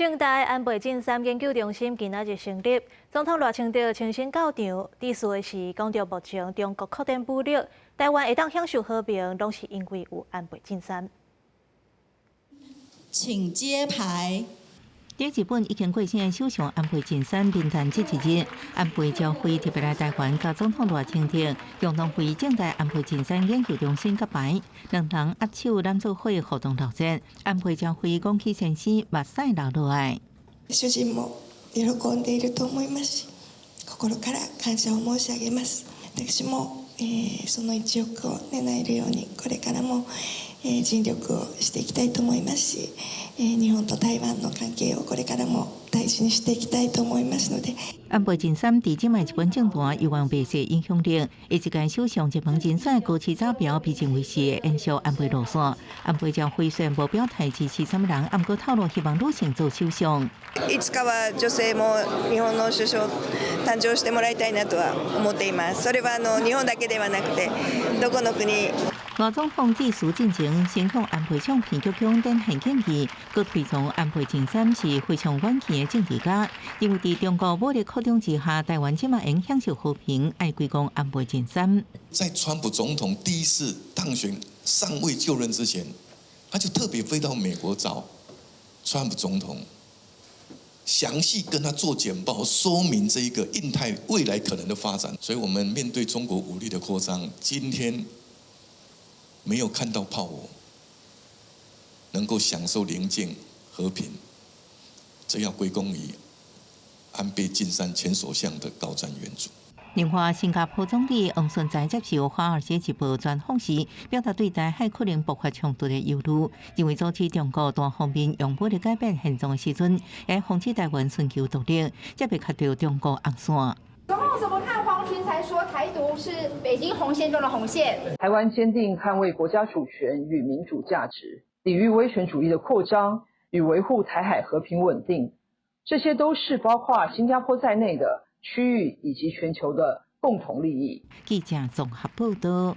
政大安倍晉三研究中心今仔日成立，總統賴清德親身到場，致辭的時講著目前中國擴展武力，台灣會當享受和平，攏是因為有安倍晉三。請揭牌。佇日本已經過身的首相安倍晉三冥誕節一日，安倍昭惠特別來台灣，佮總統賴清德共同為政大安倍晉三研究中心揭牌，兩人握手攬做伙互動熱熱。安倍昭惠講起先生，目屎流落來。主人も喜んでいると思いますし、心から感謝を申し上げます。私もその一翼を担えるように、これからも尽力をしていきたいと思いますし、日本と台灣の関係をこれからも大事にしていきたいと思いますので。安倍晉三佇這擺日本政壇猶原袂細影響力，伊這屆首相熱門人選高市早苗被認為是會延續安倍路線。安倍昭惠雖然無表態支持啥物人，毋過透露希望女性做首相。いつかは女性も日本の首相誕生してもらいたいなとは思っています。それは日本だけではなくてどこの国。賴總統致辭進前，先向安倍相片鞠躬展現敬意，閣推崇安倍晉三是非常遠見的政治家，因為佇中國武力擴張之下，台灣這馬會享受和平，愛歸功安倍晉三。在川普總統第一次當選尚未就任之前，他就特別飛到美國找川普總統，詳細跟他做簡報，說明這一個印太未來可能的發展。所以，我們面對中國武力的擴張，今天沒有看到炮火，能夠享受寧靜和平，這要歸功於安倍晉三前首相的高瞻遠矚。另外，新加坡總理黃循財接受《華爾街日報》專訪時，表達對台海可能爆發衝突的憂慮，認為阻止中國單方面用武力改變現狀的時陣，會防止台灣尋求獨立，才袂卡著中國紅線。總統怎麼看黃循財說台獨是北京紅線中的紅線？台灣堅定捍衛國家主權與民主價值，抵禦威權主義的擴張與維護台海和平穩定，這些都是包括新加坡在內的區域以及全球的共同利益。記者綜合報道。